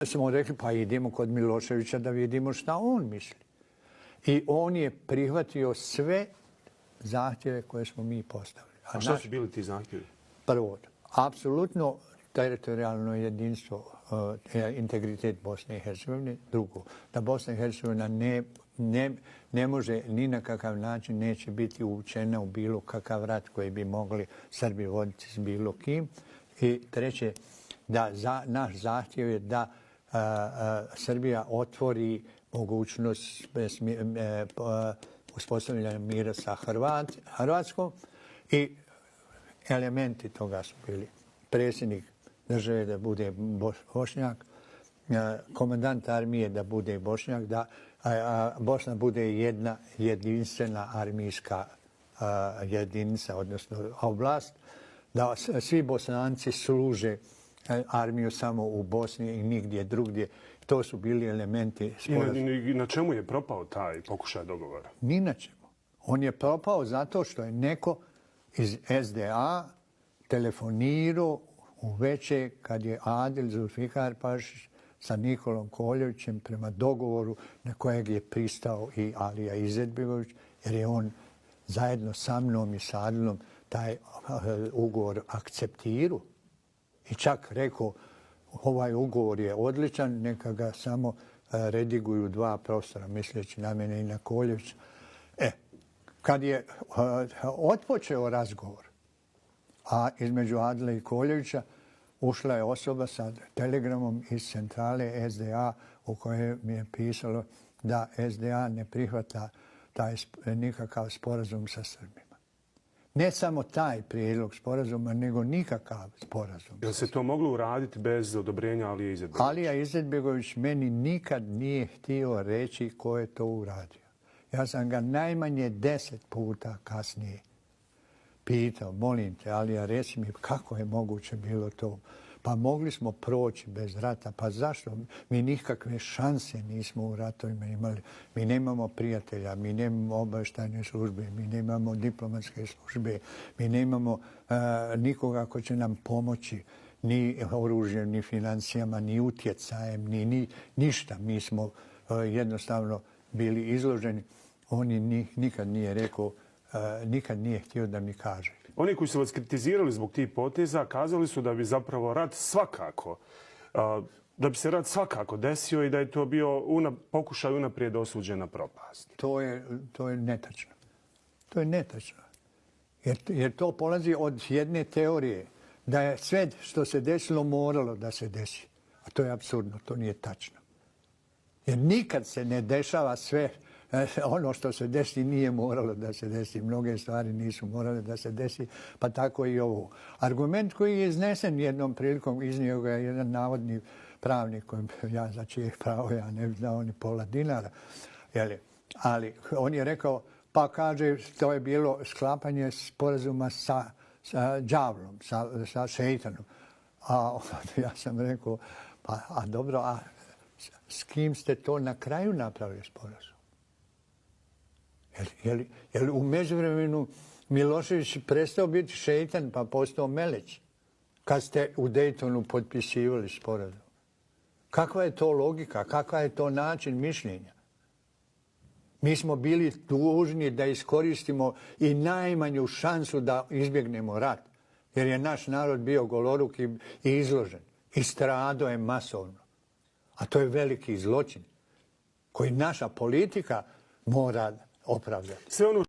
smo rekli pa idemo kod Miloševića da vidimo šta on misli. I on je prihvatio sve zahtjeve koje smo mi postavili. A šta su bili ti zahtjevi? Prvo, apsolutno teritorijalno jedinstvo, integritet Bosne i Hercegovine. Drugo, da Bosna i Hercegovina ne može ni na kakav način neće biti uvučena u bilo kakav rat koji bi mogli Srbi voditi s bilo kim. I treće, da naš zahtjev je da Srbija otvori mogućnost uspostavljanja mira sa Hrvatskom i elementi toga su bili predsjednik države da bude Bošnjak, komandant armije da bude Bošnjak, da Bosna bude jedna jedinstvena armijska jedinica, odnosno oblast, da svi Bosanci služe armiju samo u Bosni i nigdje drugdje. To su bili elementi sporazuma. I na čemu je propao taj pokušaj dogovora? Ni na čemu. On je propao zato što je neko iz SDA telefonirao uveče kad je Adil Zulfikar Pašić sa Nikolom Koljevićem prema dogovoru na kojeg je pristao i Alija Izetbegović, jer je on zajedno sa mnom i sa Adilom taj ugovor akceptirao. I čak rekao, ovaj ugovor je odličan, neka ga samo rediguju dva profesora, misleći na mene i na Koljevića. Kad je otpočeo razgovor, a između Adila i Koljevića ušla je osoba sa telegramom iz centrale SDA u kojoj mi je pisalo da SDA ne prihvata nikakav sporazum sa Srbima. Ne samo taj prijedlog sporazuma, nego nikakav sporazum. Jel se to moglo uraditi bez odobrenja Alije Izetbegovića? Alija Izetbegović meni nikad nije htio reći ko je to uradio. Ja sam ga najmanje 10 puta kasnije pitao, molim te, Alija, reci mi kako je moguće bilo to. Pa mogli smo proći bez rata, pa zašto? Mi nikakve šanse nismo u ratovima imali. Mi nemamo prijatelja, mi nemamo obavještajne službe, mi nemamo diplomatske službe, mi nemamo nikoga ko će nam pomoći ni oružjem, ni financijama, ni utjecajem, ni ništa. Mi smo jednostavno bili izloženi. On nikad nije rekao, nikad nije htio da mi kaže. Oni koji su vas kritizirali zbog tih poteza kazali su da bi zapravo rat svakako, da bi se rat svakako desio i da je to bio pokušaj unaprijed osuđen na propast. To je netačno. To je netačno. Jer to polazi od jedne teorije da je sve što se desilo moralo da se desi. A to je apsurdno, to nije tačno. Jer nikad se ne dešava sve. Ono što se desi nije moralo da se desi. Mnoge stvari nisu morale da se desi, pa tako i ovo. Argument koji je iznesen jednom prilikom, iznio ga je jedan navodni pravnik, za čijeg pravo ja ne bih znao ni pola dinara. Ali on je rekao, pa kaže, to je bilo sklapanje sporazuma sa đavlom, sa šeitanom. A ja sam rekao, a dobro, a s kim ste to na kraju napravili sporazum? Je li u međuvremenu Milošević prestao biti šeitan pa postao meleć kad ste u Dejtonu potpisivali sporazum? Kakva je to logika? Kakav je to način mišljenja? Mi smo bili dužni da iskoristimo i najmanju šansu da izbjegnemo rat. Jer je naš narod bio goloruk i izložen. I stradao je masovno. A to je veliki zločin koji naša politika mora opravdati.